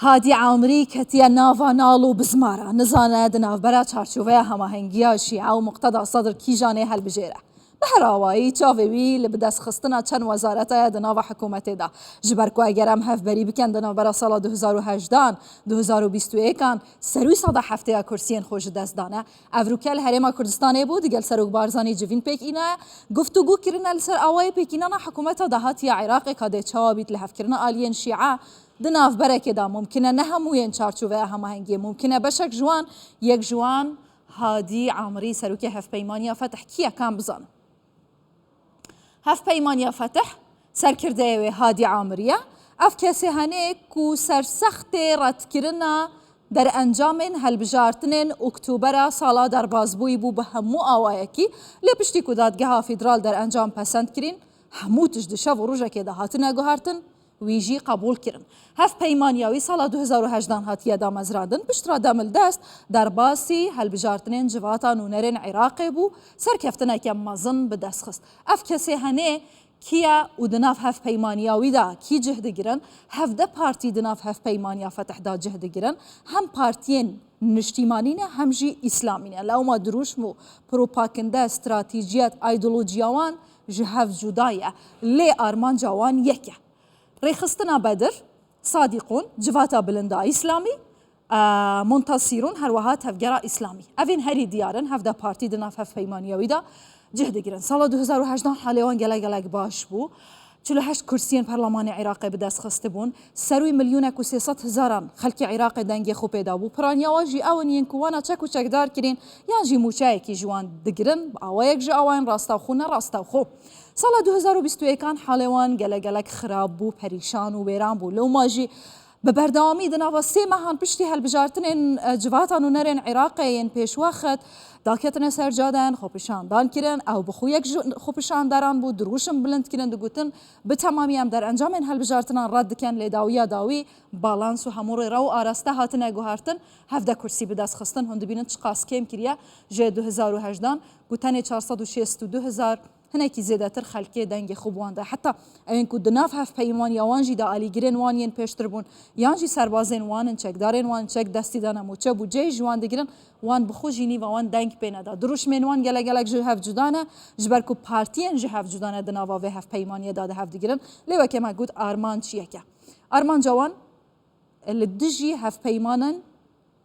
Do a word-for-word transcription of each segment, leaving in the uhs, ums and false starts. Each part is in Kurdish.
Hadî Amrî ketiye nava nal û bizmara. Nizane di navbera çarçoveya hemahengiya Şîe û Muqteda Sedr kîjan ê helbijêre. Bi her awayî çavê wî li bidestxistina çend wezareta ye di nava hikûmetê de. Ji ber ku eger em hevberî bikin di navbera sala du hezar û hejdehan, du hezar û bîst û yek an, ser wî sada heftê ya kursiyên xwe ji dest dane. Ev rûke li Herêma Kurdistanê bû, digel Serok Barzanî civîn pêk înaye. Guftûgû kirine li ser awayê pêkînana hikûmeta dahatî ya Iraqê ka dê çawa bît, lihevkirina aliyên Şîe di navberekê de mumkin e, ne hemû yên çarçoveya hemahengiyê mumkin e. Beşek ji wan, yek ji wan Hadî Amrî, serokê Hevpeymaniya Fetih, kî ye, kan bizanin? Hevpeymaniya Fetih, serkirdeyê wê Hadî Amrî ye. Ev kesê henê ku sersextê redkirina derencamên helbijartinên Oktobera sala derbasbûyî bû bi hemû awayekî, lê piştî ku Dadgeha Federal derencam pesend kirîn, hemû tişt di şev û rojekê de hatine guhertin, wî jî qebûl kirin. Hevpeymaniya wî sala du hezar û hejdehan hatiye damezrandin, piştre demildest derbasî helbijartinên civata nûnerên Iraqê bû, serkeftineke mezin bi dest xist. Ev kesê henê kî ye û di nav hevpeymaniya wî de kî cih digirin? Hevdeh partî di nav hevpeymaniya Fetih de cih digirin. Hem partiyên niştîmanî ne, hem jî îslamî ne. Lewma dirûşm û propagande, stratejiyet, îdeolojiya wan ji hev cuda ye. Lê armanca wan yek e. Rêxistina Bedir, Sadîqûn, Civata Bilind a Îslamî, e, Muntasîrûn, her wiha Tevgera Îslamî. Evên herî diyar in, hevdeh partî di nav hevpeymaniya wî de cih digirin. Sala du hezar û hejdehan halê wan gelek gelek baş bû. Çil û heşt kursiyên perlemanê Iraqê bi dest xistibûn. Ser wî milyonek û sê sed hezaran xelkê Iraqê dengê xwe pê dabû. Piraniya wan jî ew in yên ku wana çek û çekdar kirîn yan jî mûçeyekî ji wan digirin, bi awayek ji awayan rastewxo ne rastewxo. Sala du hezar û bîst û yek an halê wan gelek gelek xirab bû, perîşan û wêran bû. Lewma jî bi berdewamî di nava sê mehan piştî helbijartinên, e, civata nûnerên Iraqê yên pêşwext daketine ser cadeyan, xwepişandan kirin. Ew bi xwe yek ji xwepişanderan bû, dirûşm bilind kirin, digotin, bi temamî em derencamên helbijartinan red dikin, lê dawiya dawî balans û hemû rêrew û araste hatine guhertin, hevdeh kursî bi dest xistin. Hûn dibînin çiqas kêm kiriye ji du hezar û hejdehan, ku tenê çar sed û şêst û du hezar, hinekî zêdetir xelkê dengê xwe bi wan da. Heta ewên ku di nav hevpeymaniya wan jî de alîgirên wan yên pêştir bûn, yan jî serbazên wan in, çekdarên wan in, çek destî dane mûçe bûceyê ji wan digirin, wan bi xwe jî nîva wan deng pê neda. Dirûşmên wan gelek gelek ji hev cuda ne, ji ber ku partiyên ji hev cuda ne di nava vê hevpeymaniyê de di hev digirin. Lê weke me got, armanc yek e. Armanca wan li dijî hevpeymanan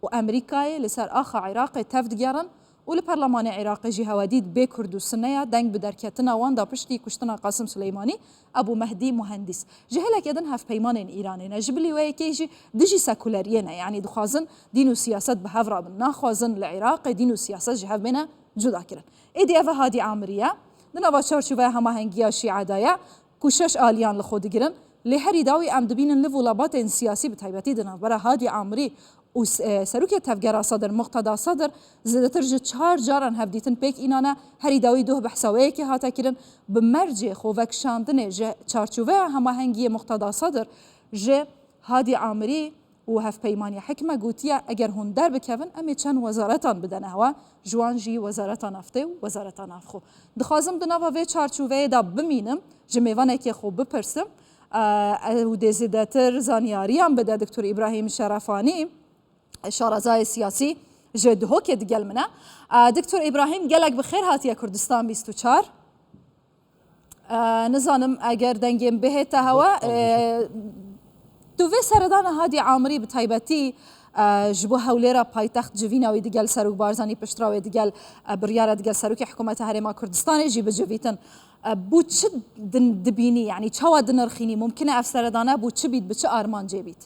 û Amerîkayê li ser axa Iraqê tev digerin û li Perlemanê Iraqê jî hewe dît bê Kurd û Sunne ya deng bi derketina wan da piştî kuştina Qasim Suleymanî, Ebû Mehdî Muhendîs. Ji hêleke din hevpeymanên Îranê ne, ji bilî wê yekê jî dijî sekuleriyê ne, yanî dixwazin dîn û siyaset bi hev rabin, naxwazin li Iraqê dîn û siyaset ji hev bêne cuda kirin. Êdî ev Hadî Amirî ye, di nava çarçoveya hemahengiya Şîe de ye. Ku şeş aliyan li xwe digirin, lê herî dawî em dibînin liv û lebatên siyasî, bi taybetî di navbera Hadî Amrî û s-, e, serokê tevgera Sedir Muqteda Sedir, zêdetir ji çar caran hevdîtin pêk înane. Herî dawî doh behsa wê yekê hate kirin, bi mercê xwe vekişandinê ji çarçoveya hemahengiyê Muqteda Sedir ji Hadî Amrî û hevpeymaniya hikme gotiye, eger hûn derbikevin, em ê çend wezaretan bidene hewa, ji wan jî Wezareta Naftê û Wezareta Navxwe. Dixwazim di nava vê çarçoveyê de bimînim, ji mêvanekê xwe bipirsim, e, ew dê zêdetir zanyariyan bide Doktor Îbrahîm Şerefanî, şarezayê siyasî ji Duhokê digel min e. E, Doktor Îbrahîm, gelek bi xêr hatiye Kurdistan bîst û çar. E, nizanim eger dengê min bihête hewa. E, tu vê seredana Hadî Amirî bi taybetî, e, ji bo hewlêra paytext civîna wî digel Serok Barzanî, piştre wê digel, e, biryara digel Serokê Hikûmeta Herêma Kurdistanê jî bicivîtin. E, bû çi din dibînî, yanî çawa dinirxînî? Mumkin e ev seredana bû çi bît, bi çi armancê bît?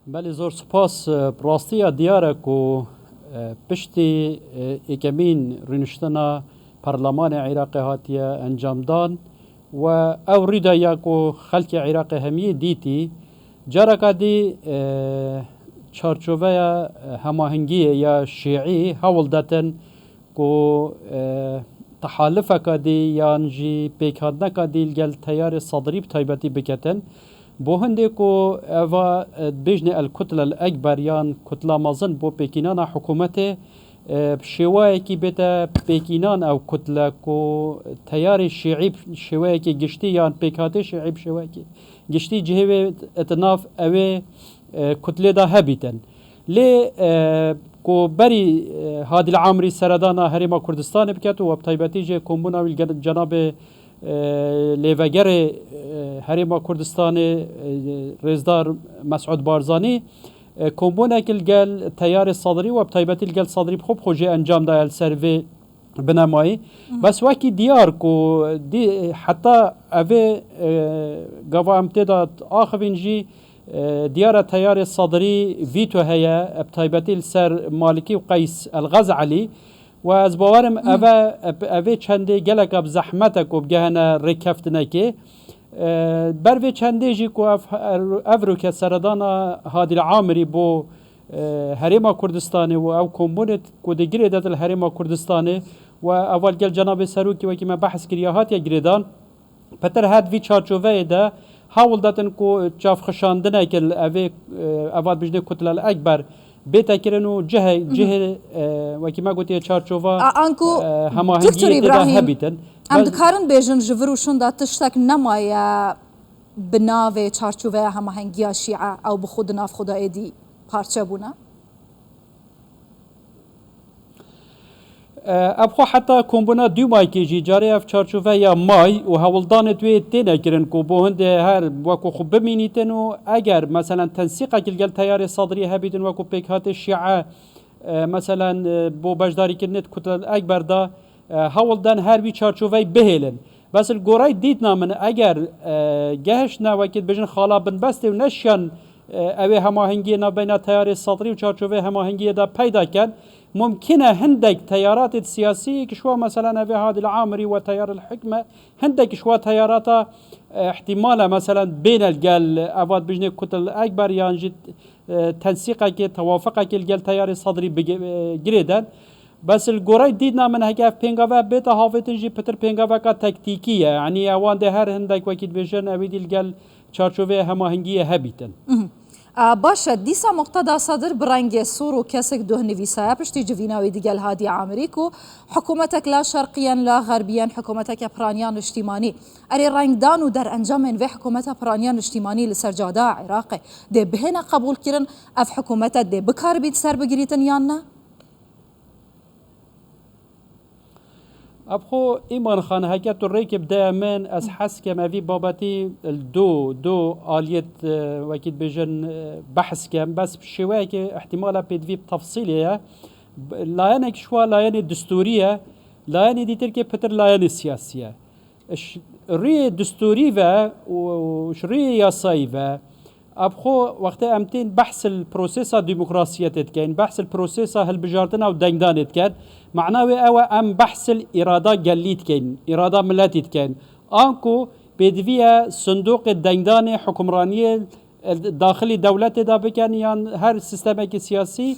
Belê, zor spas. Bi rastî ya diyar e ku, e, piştî, e, êkemîn rûniştina Perlemanê Iraqê hatiye encamdan we ew rûdaye ya ku xelkê Iraqê hemiyê dîtî, careka dî, e, çarçoveya, e, hemahengiyê ya şîî hewl detin ku, e, tehalifeka dî yan jî pêkhatineka dî li gel teyarê Sedrî bi taybetî biketin. Bo hindê ku eva, e, dibêjne El Kutle El Ekber yan kutla mezin bo pêkînana hikûmetê, E, bi şêwayekî bête pêkînan ew kutle ku teyarê şîî bi şêweyekê giştî yan pêkhatê şîî bi şêweyekê giştî cihê wê di nav ewê, e, kutlê de hebîtin. Lê, e, ku berî, e, Hadîl Amrî seredana Herêma Kurdistanê biket û we bi taybetî jî kombûna wî li gel cenabê, e, lêvegerê, e, Herêma Kurdistanê, e, Rêzdar Mesûd Barzanî, e, kombûnek li gel teyarê Sedrî we bi taybetî li gel Sedrî bi xwe bi xwe jê encam daye li ser vê binemayî. Bes wekî diyar ku dî, heta evê, e, gava em tê de axivîn jî, e, diyar e teyarê Sedrî vîto heye, e, bi taybetî li ser Malikî û Qeys El Xezelî. Û ez bawerim eve, ev, evê çendê geleka bi zehmet e ku bigehene rêkeftinekê. E, ber vê çendê jî ku ev, ev roke seredana Hadîl Amirî bo, e, Herêma Kurdistanê û ew kombûnê ku di girê de li Herêma Kurdistanê û eval gel cenabê Serokî wekî me behs kiriye hatiye girêdan. Petir her di vî çarçoveyê de hewl datin ku çavxişandineke li evê, e, eva dibêjinê Kutlel Ekber bête kirin û cihê, cihê, e, wekî me gotiye çarçova, A, anku e, hemahengiyê Doktor tê de Îbrahîm, hebîtin. Em Bel- dikarin bêjin ji vir û şûnda tiştek nemaye bi navê çarçoveya hemahengiya Şîe ew bi xwe di nav xwe de êdî parçe bûne? E, ev xwe heta kombûna dûmayekê jî carê ev çarçove ya may û hewldanê wê têne kirin ku bo hindê her wekû xwe bimînîtin û eger meselen tensîqek li gel teyarê Sedrî hebîtin wekû pêkhatê Şîe, e, meselen, e, bo beşdarîkirinê di Kutlel Ekber de, e, hewl den her wî çarçoveyê bihêlin. Bes li gorey dîtina min eger, e, gehiştine wekî dibêjin xala binbestê û neşiyan, e, ew ê hemahengiyê navbeyna teyarê Sedrî û çarçoveyê hemahengiyê de peyda ken, mumkin e hindek teyaratê siyasî ki şwa meselen ev ê Hadîl Amirî we teyar el hikme, hindek şwa teyarata, e, ihtimal e meselen bêne li gel eva dibêjinê Kutlel Ekber yan jî, e, tensîqekê, tewafeqekê li gel teyarê Sedrî bigi-, e, girêden. Bes li gorey dîtina min heke ev pêngave bête havêtin jî pitir pêngaveka tektîkî ye. Yanî ewan dê her hindek wekî dibêjin ew êdî li gel çarçoveyê hemahengiyê hebîtin. Mhm. A, baş e, dîsa Muqteda Sedir bi rengê sor û kesek duh nivîsaya piştî civîna wî digel Hadî Amirî ku hikûmetek la şerqiyen la xerbiyen hikûmeteke piraniya niştîmanî. Erê rengdan û derencamên vê hikûmeta piraniya niştîmanî li ser cada Iraqê dê bihêne qebûlkirin, ev hikûmete dê bikaribît serbigirîtin yan ne? Ev xwe Îman Xan heke tu rêkê bideye min, ez hez kem evî babetî li do, do aliyet, e, wekî dibêjin, e, behs kem. Bes bi şêweyekê ihtimala pêdivî bi tefsîlê ye. B-, layenek ji wa layenê distûrî ye, layenê dîtirkê pitir layenê siyasî ye. Ji rûyê distûrî ve û ji rûyê yasayî ve, ev xwe wextê em tên behs li prosesa demokrasiyetê dikeyn, behs li prosesa hilbijartina û dengdanê diken, mana wê ew e em behs li îrada gelî dikeyn, îrada miletî dikeyn. Anku pêdivî ye sindoqê dengdanê hukimraniyê, e, daxilî dewletê de biken yan her sistemekî siyasî,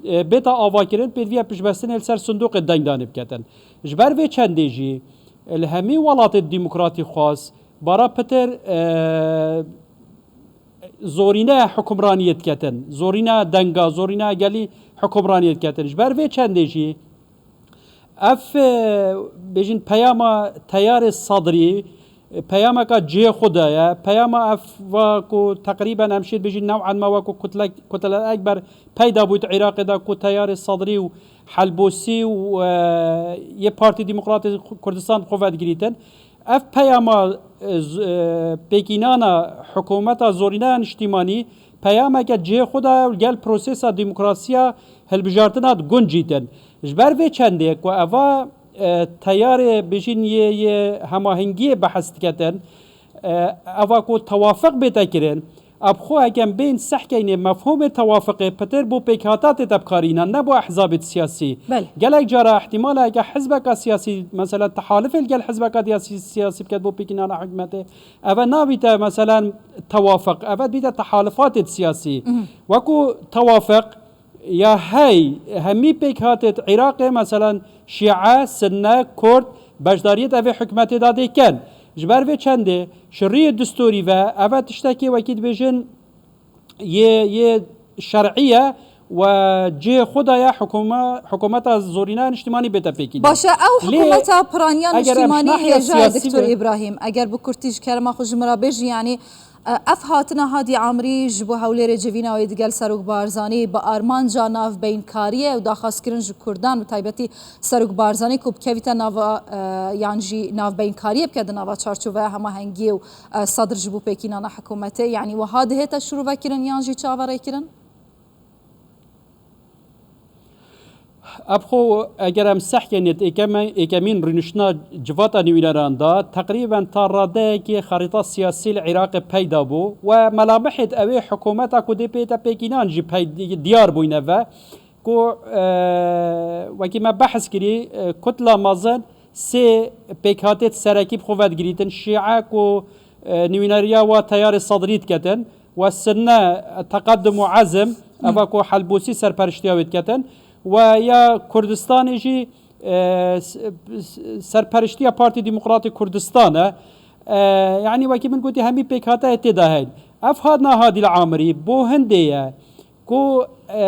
e, bête avakirin, pêdivî ye piştbestinê li ser sindoqê dengdanê biketin. Ji ber vê çendê jî, li hemî welatê demokratî xwaz, bara pitir, e, zorîne hukimraniyê diketin. Zorîne denga, zorîne gelî hukimraniyê diketin. Ji ber vê çendê jî ev, e, bêjin peyama teyarê Sadrî, e, peyameka cihê xwe de ye. Peyama ev va ku teqrîben em şê bêjin new'an ma wekû kutlek-, Kutlel Ekber peyda bû di Iraqê de ku teyarê Sadrî û Helbûsî û, e, yê Partî Demokratê Kurdistan xwe vedigirîtin. Ev peyama, e, z-, e, pêkînana hikûmeta zorîneya niştîmanî peyameke cihê xwe daye û gel prosesa demokrasiya hilbijartina diguncîtin. Ji ber vê çendê ku eva, e, teyarê bijîn yê, yê hemahengiyê behs diketin, e, eva ku tewafiq bête kirin, Ev xwe heke em bên sehkeynê mefhûmê tewafiqê pitir bo pêkhata tê tepkarînan, ne bo ehzabê siyasî. Belê. Gelek cara ihtimal e heke hizbeka siyasî, mesela tehalifê li gel hizbeka diyasî-, siyasî biket bo pêkînana hikûmetê, eve nabîte mesela tewafiq, eve dibîte tehalifatê siyasî. Mhm. Wekû tewafiq ya hey hemî pêkhatê Iraqê, mesela Şîe, Sinne, Kurd, beşdariyê di evê hikûmetê de dê ken. Ji ber vê çendê, ji rûyê distûrî ve, eve tiştekê wekî dibêjin yê, yê şer'î ye we cihê xwe daye hikûme-, hikûmeta zorîna niştimanî bête pêkî. Baş e, ew hikûmeta piraniya niştimanî hêja ye, Doktor Îbrahîm, eger bi kurtî ji kerema xwe ji min re bêjî, yanî, e, ev hatina Hadî Amrî ji bo Hewlêrê civîna wê digel Serok Barzanî bi armanca navbeynkariyê û daxwazkirin ji Kurdan, bi taybetî Serok Barzanî ku bikevîte nava, e, yan jî navbeynkariyê bike di nava çarçoveya hemahengiyê û, e, Sadr ji bo pêkînana hikûmetê, yanî wiha dihête şirovekirin yan jî çaverêkirin? Ev xwe eger em sehkên êkemîn rûniştina civata nivîneran de, teqrîben ta radeyekê xerîta siyasî li Iraqê peyda bû we melamihêt ew ê hikûmeta ku dê pête pêkînan jî pey diyar bûyne ve ku, e, wekî me behs kirî, e, kutla mezin sê pêkhatêt serekî bi xwe vedigirîtin. Şîe ku, e, nivîneriya wa teyarê Sedrî diketin, we Sinne, Teqeddum û Ezm, eva ku Helbûsî serperiştiya wê diketin, we ya Kurdistanê jî, e, s-, s-, serperiştiya Partî Demokratî Kurdistan e. E, yanî wekî min gotî hemî pêkhateyê tê de heyn. Ev hatina Hadî li Amirî bo hindê ye. Ku, e,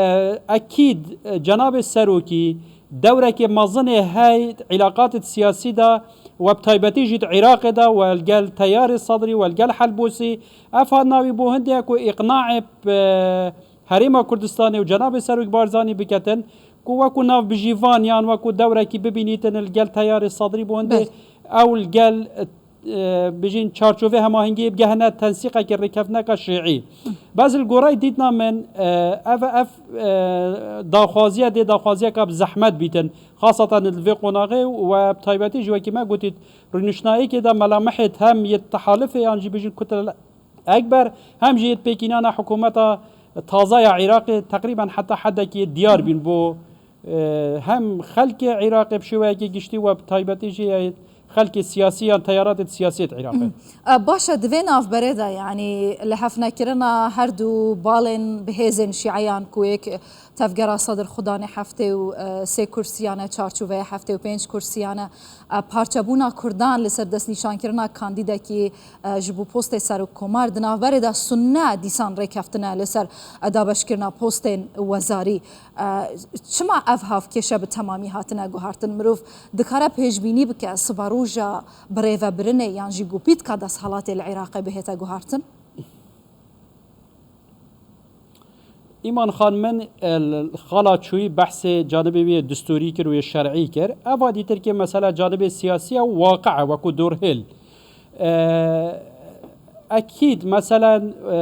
ekîd, e, cenabê serokî dewrekê mezin ê hey îlaqatê siyasî de we bi taybetî jî di Iraqê de we li gel teyarê Sedrî, we li gel Helbûsî, ev hat navî bo hindê ye ku îqnaê, e, Herêma Kurdistanê û cenabê serok Barzanî biketin ku weku navbijîvan yan weku dewrekî bibînîtin li gel teyarê Sedrî bo hindê ew li gel, e, e, bijîn çarçovê hemahengiyê bigehine tensîqekê rêkeftineka şîî. Bes li goreyê dîtina min, e, ev, ev, e, daxwaziya dê daxwaziyeka bi zehmet bîtin. Xaseten li vê qonaxê û we bi taybetî jî wekî me gotît, rûnişnayekê de melamihêt hem yê tehalifê yan jî bijîn Kutel Ekber hem jî yê pêkînana hikûmeta taza ya Iraqê teqrîben heta hedekî diyar bîn bo e, hem xelkê Iraqê bi şêweyekî giştî we bi taybetî jî xelkê siyasî yan teyaratê siyasî yê Iraqê. E, baş e, di vê navberê de, yanî lihevnekirina her du balên bi hêzên şîeyan ku yek tevgera Sedr xwe danê heftê û sê kursiyan e, çarçoveya heftê û pênc kursiyan e, e, parçebûna Kurdan li ser destnîşankirina kandîdekî, e, ji bo postê serokkomar di navberê de Sunne dîsan rêkeftine li ser, e, dabeşkirina postên wezarî. E, çima ev hevkêşe bi temamî hatine guhartin? Mirov dikare pêşbînî bike siberoja birêvebirinê yan jî gopîtka desthilatê li Iraqê bihête guhartin? Îman Xan, min, e, xala çûyî behsê canibê wê distûrî kir û yê şer'î kir. Eva dîtir kê mesela canibê siyasî ew waqi ye, wekû dorhêl. E, ekîd, meselen, e,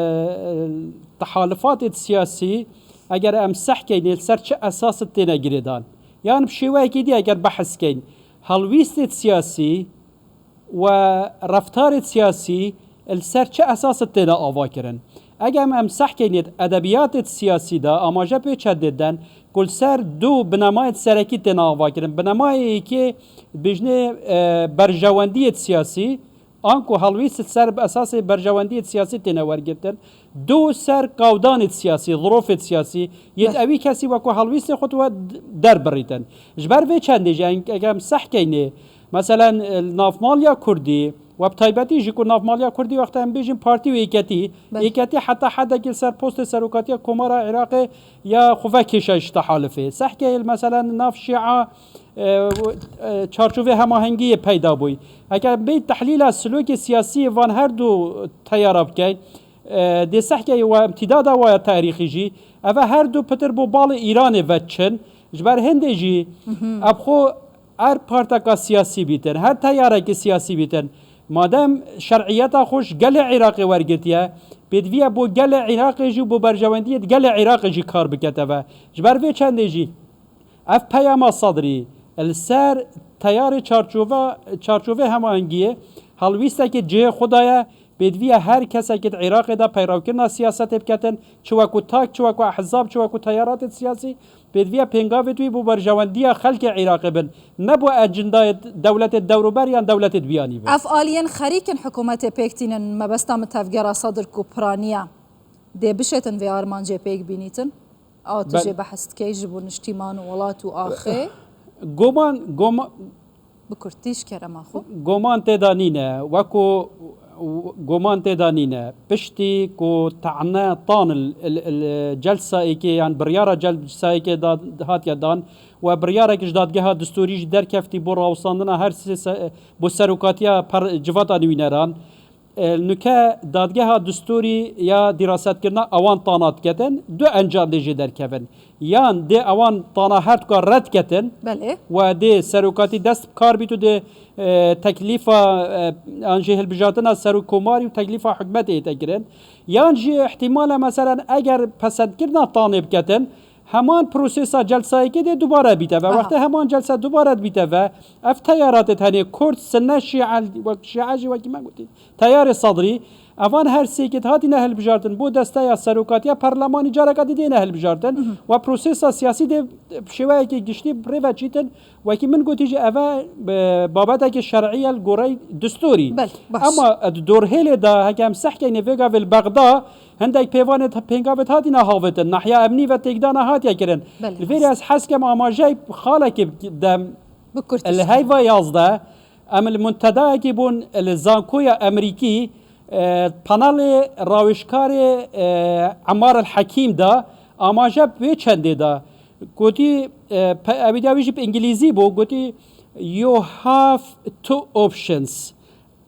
tehalifatê siyasî, eger em seh keynê, li ser çi esas têne girêdan? Yan bi şêweyekê dî eger behs keyn, helwîstê siyasî, û reftarê siyasî li ser çi esas têne avakirin? Eger em seh keynê edebiyatê siyasî de amaje pê çendê den ku li ser du binemayê serekî têne avakirin. Binemayê yekê dibêjinê, e, berjewendiyê siyasî, anku helwîst ser bi esasê berjewendiyê siyasî têne wergirtin. Du ser kawdanê siyasî, zirofê siyasî, yê ewî kesî wekû helwîstê xwe tu we derbirîtin. Ji ber vê çendê jî, eger em seh keynê, meselen, li navmaliya Kurdî, we bi taybetî jî ku navmaliya Kurdî wexta em bêjin partî û yeketî, yeketî heta hedekî li ser postê serokatiya Komara Iraqê ya xwe vekêşe ji tehalifê. Seh keyê, meselen, nav şîa, e, e, çarçovê hemahengiyê peyda bûyî. Eger em bê tehlîla silokê siyasî van her du teyara bikeyn, e, dê sehkeyê we imtîdada waya tarîxî jî, eve her du pitir bo balê Îranê ve çin. Ji ber hindê jî, ev xwe her parteka siyasî bîtin, her teyarekî siyasî bîtin, madem şer'iyeta xwe ji gelê Iraqê wergirtiye, pêdiviye bo gelê Iraqê jî û bo berjewendiyê gelê Iraqê jî kar bikete ve. Ji ber vê çendê jî, ev peyama Sedrî li ser teyarê çarçova-, çarçovê hemahengiyê helwîstekê cihê xwe daye, pêdiviya her kesekê di Iraqê de peyrewkirina siyasetê biketin, çi wekû tak, çi wekû ehzab, çi wekû teyaratê siyasî, pêdiviya pêngavê wî bo berjewendiya xelkê Iraqê bin, ne bo ecindayê dewletê dewrûber yan dewletê biyanî bin. Ev aliyên xerîk in hikûmetê pêk tînin, mebesta min tevgera Sedr ku piraniya. Dê bişêtin vê armancê pêk bînîtin? A tu jê behs dikey ji bo niştîman û welat û axê? Goman, goma- Bi kurtî ji kerema xwe. Goman tê de nîne. Wekû û goman tê de nîne. Piştî ku tane tan il, il, il, celsa êkê yan biryara celsa êkê da, hatiye dan we biryarek ji dadgeha distûrî jî derkeftî bo rawestandina her sê se-, bo serokatiya per-, civata nivîneran. E, nuke dadgeha distûrî ya dîrasetkirina ewan tana diketin, du encam dê jê derkevin. Yan dê ewan tana her duka red ketin Belê. we dê serokatî dest bi kar bît û dê, e, teklîfa, e, an jî hilbijartina serokkomarî û teklîfa hikûmetê hête kirin. Yan jî ihtimale, meselen, eger pesendkirina tanê biketin, heman prosesa celsayekê dê dubare bîte ve. Aha. Wextê heman celse dubare dibîte ve, ev teyaratê tenê Kurd, Sinne, Şîe, wek Şîe jî wekî me gotî, teyarê Sedrî, evan her sêkê hatine hilbijartin bo desteya serokatiya perlemanî careka dî dêne hilbijartin. Mhm. We prosesa siyasî dê bi şêweyekê giştî bi rê ve çîtin. Wekî min gotî jî eve, e, babetekê şer'î ye li goreyê distûrî. Belê, baş. Ema, e, di dorhêlê de heke em sehkeyne vê gavê li Bexda hindek pêvanê t-, pêngavê hatine havitin. Nahiya emnî ve têkdana hatiye kirin. Belê, Li vêrê rast. ez hez kem amajeyê xalekê dem Bi kurtî. Li heyva yazdeh, em li muntedayekî bûn li Zankoya Emerîkî, e, panelê rawêjkarê, e, Emar El Hekîm da, amaje bi vê çendê da. Gotî, e, pe-, ew îdiya wî jî bi îngilîzî bû, gotî, "You have two options.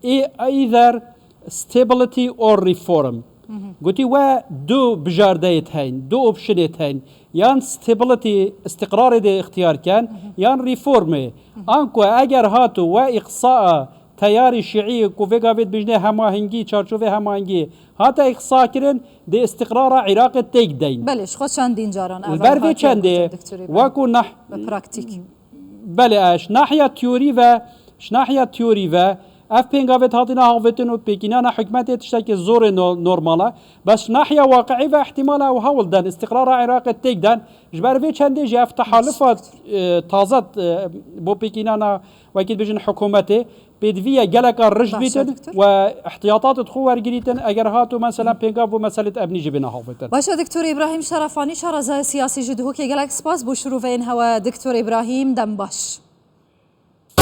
E-, either stability or reform." Mhm. Gotî, "We du bijardeyêt heyn, du optionêt heyn. Yan stability, istiqrarê dê ixtiyar ken, Mhm. yan reformê." Mhm. Anku eger hatu we îqsaa teyarî şîî ku vê gavê dibêjne hemahengî, çarçovê hemahengî hate îqsa kirin, dê istiqrara Iraqê têk deyn. Belê, ji xwe çendîn caran ev Li ber vê hatiye çendê, gotin, Doktor Îbrahîm. Weku nah-, Bi praktîk. Belê, e, ji nahiya teorî ve, ji nahiya teorî ve, ev pêngavê hatine havitin û pêkînana hikûmetê tiştekî zorê no-, normal e. Bes ji nahiya waqi'î ve ihtimala ew hewl den, istiqrara Iraqê têk den. Ji ber vê çendê jî ev tehalifa, Baş. e, taze, e, bo pêkînana, wekî dibêjin hikûmetê, pêdivî ye geleka rij Baş, bîtin doktor. we ihtiyatatê xwe wergirîtin, eger hatu, mesela, pêngav bo meselê emnî jî bêne havitin. Baş e, Doktor Îbrahîm Şerefanî, şarezaya siyasî ji Duhokê, gelek spas bo şirûveyên hewe, Doktor Îbrahîm, dem baş.